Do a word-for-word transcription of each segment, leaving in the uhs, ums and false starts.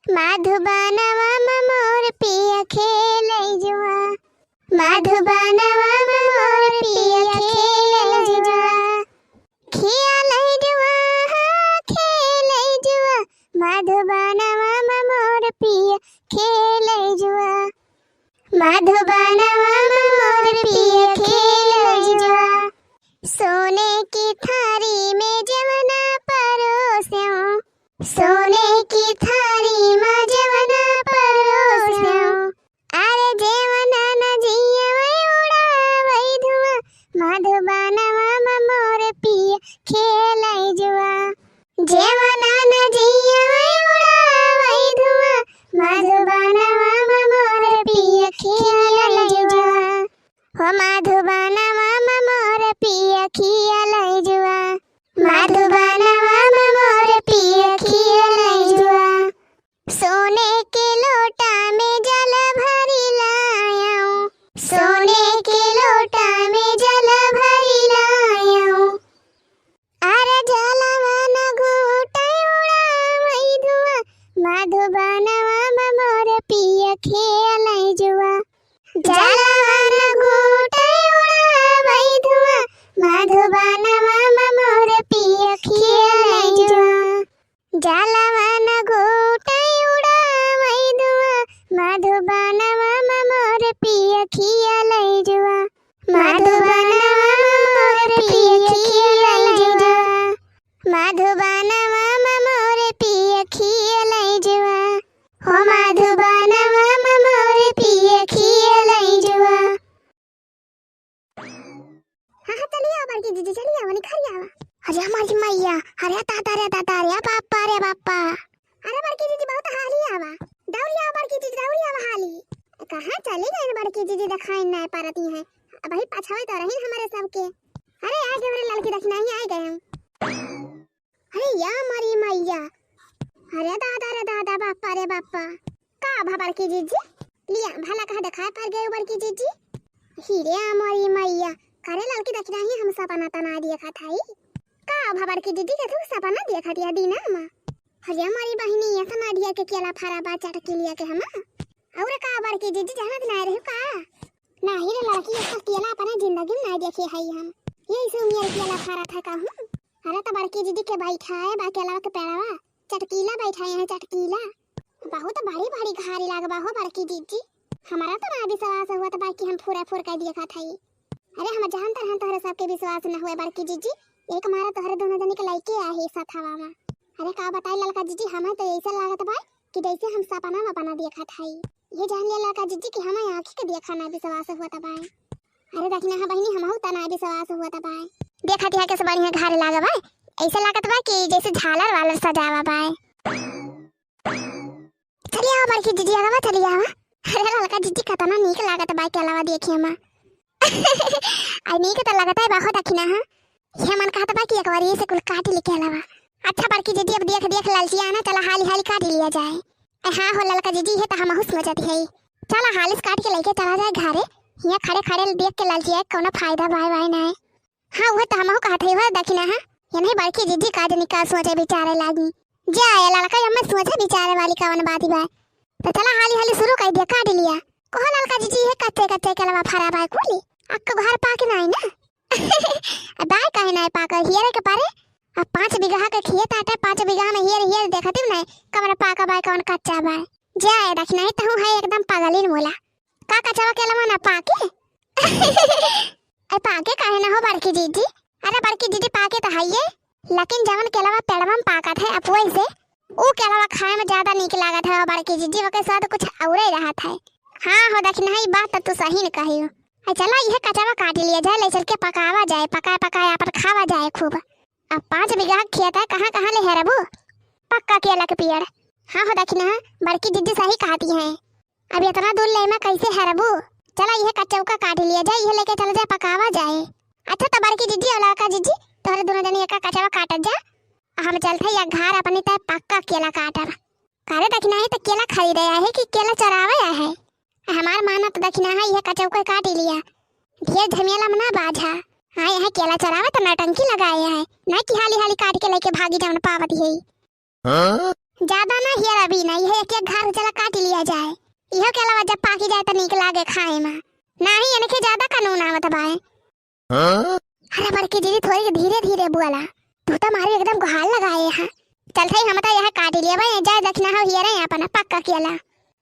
मधुबनवा में मोर पिया खेलै जुआ, मधुबनवा में मोर पिया खेलै जुआ। खेलै जुआ, हाँ, खेलै जुआ, मधुबनवा में मोर पिया खेलै जुआ। मधुबनवा में मोर पिया खेलै जुआ। सोने की थारी में जवना परोस्यों, सोने की थारी में जवना परोस्यों। अरे जेवना न जियवै उड़ावै धुआं, मधुबनवा में मोर पिया खेलै जुआ। जेवना न जियवै उड़ावै धुआं, मधुबनवा में मोर पिया खेलै जुआ। हो मधुबनवा में मोर पिया खेलै जुआ, मधुबनवा में मोर पिया खेलै जुआ। सोने के लोटा में जल भरि लायौं, सोने के लोटा में जल भरि लायौं। अरे जलवा न घूटै उड़ावै धुआं, मधुबनवा में मोर पिया खेलै जुआ। जलवा न घूटै उड़ावै धुआं, मधुबनवा में मोर पिया खेलै जुआ। जलवा न घूटै उड़ावै धुआं, मधुबनवा में मोर पिया खेलै जुआ। मधुबनवा में मोर पिया खेलै जुआ। मधुबनवा में मोर पिया खेलै जुआ। हो मधुबनवा में मोर पिया खेलै जुआ। हाँ, हाँ, चली आवा बड़की जीजी, चली आवा, निखरी आवा। अरे हमारी मैया, अरे दादा रे दादा, अरे बापा रे बापा। अरे बड़की जीजी बहुत हाली आवा। दौड़ी आवा बड़की जीजी, दौड़ी आवा हाली। कहाँ चली गई बड़की जीजी, देखाई नाहीं परती हैं। अबहीं पछावै तो रही हमरे सबके। अरे आ गए हमरे ललकी दखिनही, आ गए हम। अरे या हमारी मैया, अरे दादा रे दादा, बापा रे बापा। का भा बड़की जीजी? लिया, भला कहाँ देखाय पर गए बड़की जीजी? ही रे हमारी मैया, करे ललकी दखिनही हम सपना तना देखत हई। का भा बड़की जीजी, केथू सपना देखत या दीना मा? अरे हमारी बहिनी, ये तना ढिया के केला फरा बा चटकीलिया के हमा। और का बड़की जीजी, जानत नाहीं रही का? नाहीं रे ललकी, ये केला अपने जिंदगी में नाहीं देखे हई हम। यही से उमियर केला फरा था का हम? अरे तो बड़की जीजी के बैठाए बा केलवा के पेड़वा, चटकीला बैठाए हैं, चटकीला। बहुत बड़ी बड़ी घारी लागबा हो बड़की जीजी। हमारा तो ना विश्वास होत बा कि हम फुरा फुर के देखत हई। अरे हम जानत रहन तोहरे सबके विश्वास न हुए बड़की जीजी, एक मारा तोहरे दोनों जनी के लइके आही सथवा में। अरे का बताई ललका जीजी, हमें तो ऐसे लागत बा कि जैसे हम सपना में बना देखत हई। ये जान लिया ललका जीजी कि हमें आँखी के देखा ना विश्वास होत बा। अरे दखिनहा बहिनी, हमहू तना विश्वास होत बा। देखत यहाँ कैसे बढ़िया घारी लागबा, ऐसे लागत बा कि जैसे झालर वालर सजावा बा। चली आवा बड़की जीजी, आवा चली आवा। अरे ललका जीजी, कतना नीक लागत बा केलवा देखे मा। आई नीक तो लगत है बाहो दखिनहा। ये मन कहत बा कि एक बार ये से कुल काट ली केलवा। अच्छा बड़की जीजी, अब देख देख ललचिया ना, चला हाली हाली काट लिया जाए। ए हाँ हो ललका जीजी, ये तो हमहू सोचत है। चला हालिस काट के लेके चला जाए घरे। यहाँ खड़े खड़े देख के ललचिया कौनो फायदा बाय बाय नाय। हाँ, उहे तो हमहू कहत हई, उहे देखी ना, हाँ? ये नहीं बड़की जीजी का जनी का सोचे विचारे लागी। जा, ये ललका, ये में सोचे विचारे वाली कवन बात बा? तो चला हाली हाली शुरू कर दिया, काट लिया। कहो ललका जीजी, ये कच्चे कच्चे केलवा फरा बा कुली। अक्को घर पाके नाहीं ना? अब बाय काहे नाहीं पाका, हियरे के पारे। अब पाँच बीघा के खेत आटे, पाँच बीघा में हियर हियर देखती नाहीं, कवन पाका बा, कवन कच्चा बा। जा, ये देखी नहीं, तहूँ है एकदम पागलिन मोला। का कचवा केलवा ना पाके? ए, पाके काहे ना हो बड़की जीजी? अरे बड़की जीजी, पाके तो हइये, लेकिन जवन केलवा पेड़वा में पाकत है अपुए से, ऊ केलवा खाए में ज्यादा नीक लागत है बड़की जीजी, ओके स्वाद कुछ औरे रहत है। हाँ हो दखिनहा, ई बात तो तू सही न कही हो। ए, चला इहे कचवा काट लिया जाए, ले चल के पकावा जाए, पकाए पकाए अपन खावा जाए खूब। अब पाँच बीघा खेत है, कहाँ कहाँ ले हेरबू पक्का केला के पेड़? हाँ हो दखिनहा, बड़की जीजी सही कहती हैं। अब इतना दूर ले में कैसे हेरबू? चला इहे कचौका काट लिया जाए, इहे लेके चला जाए, पकावा जाए। अच्छा तो बड़की जीजी और ललका जीजी, तोहरे दोनों जनी एका कचवा काटत जा, आ हम चलत है या घर अपनी तय पक्का केला काटब। कारे दखिनहा, ई तो केला खरीदे आए है कि केला चरावे आए है? हमार माना तो दखिनहा, इहे कचौका काट लिया, ढेर झमेला में ना बाझा। हाँ, यहाँ केला चरावे तो नौटंकी लगाए है, ना कि हाली हाली काट के लेके भागी जवन पावत है। हाँ? ज्यादा ना हियर अभी ना, इहे एक एक घास चला काटि लिया जाए। इहो केलवा जब पाकि जाए त नीक लागे खाए मा। नाही इनके ज्यादा कानून आवत बाए। हाँ? अरे बड़की दीदी थोरी धीरे धीरे बोला। तू त मारी एकदम गुहार लगाए हा। चलत हई हम त यह काटि लिया बाए, जाए दखिनहा हियरे अपना पक्का केला।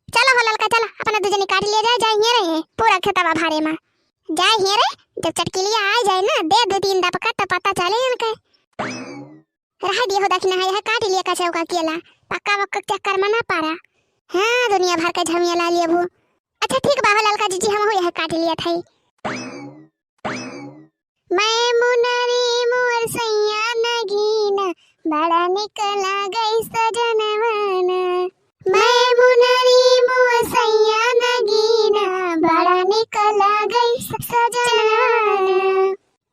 चला हो ललका चला, अपना दुइ जनी काटि लिया जाए, जाए हियरे पूरा खेतवा भारे मा। जाए हियरे, जब चटकिलिया आइ जाए ना, दे दुइ तीन दबका त पता चले इनके। रह दिया हो दखिनहा, यह काटि लिया कचौका केला, पक्का वक्का चक्कर मा ना पारा। हाँ, दुनिया भर के झमिया ला लिया भू। अच्छा ठीक बा हो ललका जीजी, हमहू यह काटि लिया थई। मैं मुनरी मोर सैया नगीना, बड़ा निक लागै सजनवाना। मैं मुनरी मोर सैया नगीना, बड़ा निक लागै सजनवाना।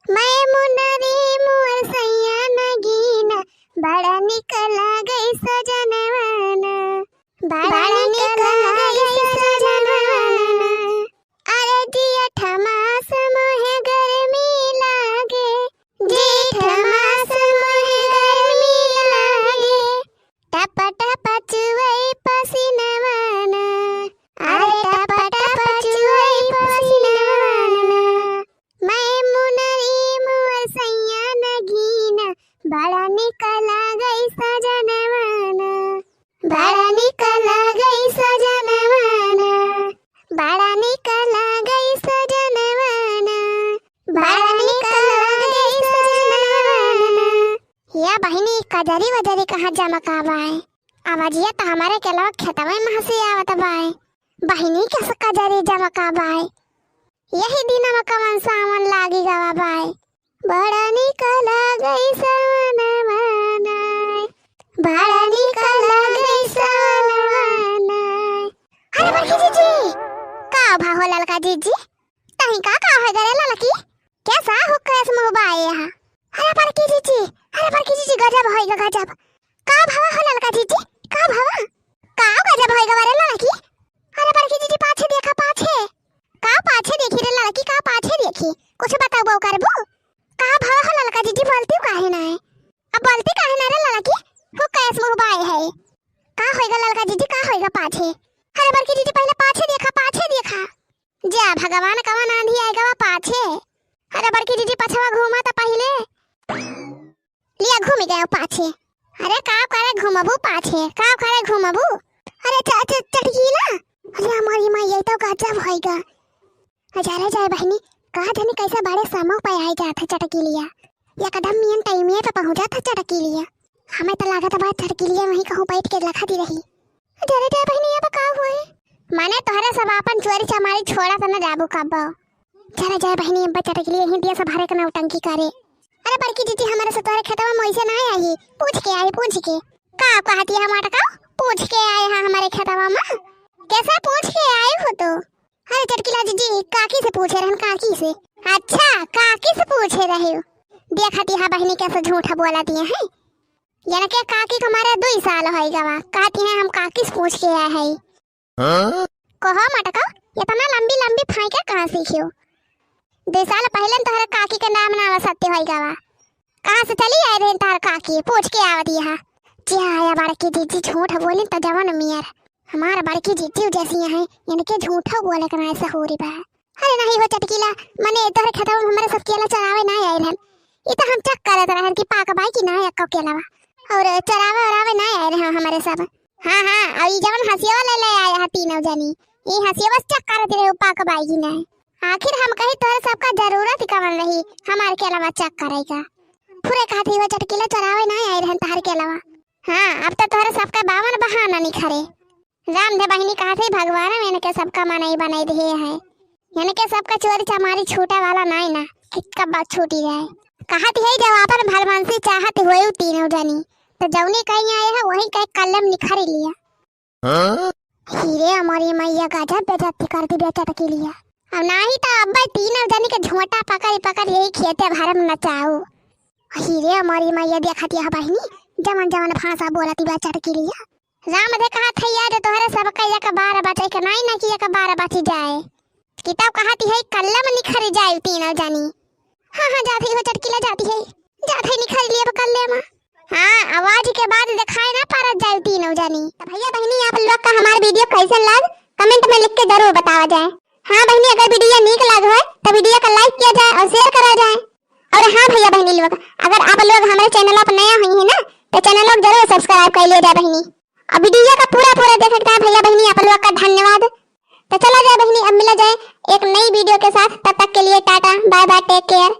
मैं मुनरी मोर सैया नगीना, बड़ा निक लागै सजनवाना, बड़ा निक लागै सजनवाना। अरे जेठ मास मोहे गर्मी लागे, जेठ मास मोहे गर्मी लागे, टप टप चुवै पसीनवाना, अरे टप टप चुवै पसीनवाना। मैं मुनरी मोर सैया नगीना, बड़ा निक लागै सजनवाना, बड़ा निक लागै सजनवाना, बड़ा निक लागै सजनवाना, बड़ा निक लागै सजनवाना। या बहिनी, कजरी वजरी कहाँ जमका बाए? आवाजिया त हमरे केलवा खेतवे मा से आवत बाए। बहिनी, कस कजरी जमका बाए? यही दिनमा कवन सावन लागि गवा बाए। बड़ा निक लागै सवनवा नाय, बड़ा निक लागै सवनवा नाय। अरे बड़की जीजी, का भा हो ललका जीजी? तहीं का, का होइ गरे ललकी? कैसा हो कैस मुँह बाए हा? अरे बड़की जीजी, अरे बड़की जीजी, गजब होइगा गजब। का भवा हो ललका जीजी, का भवा? का गजब होइगा रे ललकी? अरे बड़की जीजी, पाछे देखा पाछे। का पाछे देखी रे ललकी, का पाछे देखी? कुछ बताबो करबो? का भवा हो ललका जीजी, बोलती काहे ना है? अब बोलती काहे ना रे ललकी? हो कैस मुँह बाए है? का होइगा ललका जीजी, का होइगा पाछे? अरे बड़की जीजी, पहिले पाछे देखा, पाछे देखा। जा भगवान, कवन आँधी आइगा बा पाछे। अरे बड़की जीजी, पछवा घूमा त पहिले। लिया घूमि गयो पाछे। अरे का करे घूमबू पाछे, का करे घूमबू? अरे च-, च-, चटकीला। अरे हमारी माई, ये तो गजब होइगा। अरे जाए बहिनी, का जानी कैसे बड़े समूह पे आई जात है चटकीलिया। एकदम मेन टाइमिये पे पहुँचा था चटकीलिया। हमें तो लागत बा चटकीलिया वहीं कहूँ बैठ के लखा दी रही। अरे जाए बहिनी, अब का हुए? माने तोहरे सब आपन चोरी चमारी छोड़ा त न जाबू कब्बो। चला जाए बहिनी, अब चटकीलिया यहीं दिया सब हरे के नौटंकी करे। अरे बड़की जीजी, हमरे से तोहरे खेतवा मा वैसे ना आई, पूछ के आई, पूछ के। का कहती है मटका? पूछ के आए हैं हमरे खेतवा मा? कैसे पूछ के आए हो तो? अरे चटकीला जीजी, काकी से पूछे रहन, काकी से। अच्छा, काकी से पूछे रहे हो। देखती है बहिनी कैसे झूठ बोलती है। यानी के काकी के मारे दुई साल होई गवा, कहती है हम काकी से पूछ के आए हैं। हाँ? कहो मटका, इतना लंबी लंबी फाइके कहाँ सीखियो? दुई साल पहिले तोहरे काकी के नाम ना सत्य होई गवा। कहाँ से चली आए रहे तोहर काकी, पूछ के आवत यहाँ। क्या आया बड़की जीजी, झूठ बोली तो जवन मियर। हमार बड़की जीजी जैसी हैं, इनके झूठो बोले के ना सहूरी बा। अरे नहीं हो चटकीला, मने तोहरे खेतवा मा हमरे सब केला चरावे ना आए रहन। ई तो हम check करत रहन कि पाक बाई कि ना एक्को केलवा। और चरावे उरावे ना आए रहन हमरे सब। हाँ, हाँ, और ई जवन हसियवा ले ले आए हा तीनों जनी, ई हसियवा से check करत रहे पाक बाई कि ना। आखिर हम कही तोहरे सबका जरूरत ही कवन रही हमार केलवा check करे का। फुरे कहत ही हो चटकीला चरावे ना आए रहन तोहर केलवा। हाँ, अब तो तोहरे सबका बावन बहाना निखरे। राम धे बहिनी कहत है, भगवान में इनके सबका मनई बनाई दिए है। इनके सबका चोरी चमारी छूटे वाला नाई ना, कि कब बात छूटी जाए। कहत है, जब आपन भलमनसी चाहत होई तीनों जनी, तो जौनी कहीं आए है, वही कहीं कल्ले मा निखरी लिया। हाँ? हीरे हमारी मैया, गजब बेइज्जती कर दी बे चटकीलिया। अब नाही तो अब तीनों जनी के झोंटा पकड़ पकड़ यही खेते भरे मा नचाऊ। हीरे हमारी मैया, देखत यह बहिनी, जवन जवन भाषा बोलती बा चटकीलिया। राम धे कहत है, यार तोहरे सबका एक बार बचे के नाई ना कि एक बार बची जाए। कि तब कहती है, कल्ले मा निखरी जाए तीनों जनी। हाँ, हाँ, जाती हो चटकीला, जाती है, जात है निखरी लिया कल्ले मा। हाँ, आवाज के बाद देखाए ना पारत जाए तीनों जानी। तो भैया बहिनी, आप लोग का हमार video कैसन लाग, comment में लिख के जरूर बतावा जाए। हाँ बहिनी, अगर video नीक लाग होए तो video का like किया जाए और share करा जाए। और हाँ भैया बहिनी लोग, अगर आप लोग हमारे channel पर नया हुई है ना, तो channel को जरूर subscribe कर लिया जाए बहिनी। और video का पूरा पूरा देखे के भैया बहिनी आप लोग का धन्यवाद। तो चला जाए बहिनी, अब मिला जाए एक नई video के साथ। तब तक के लिए टाटा, bye bye, take care।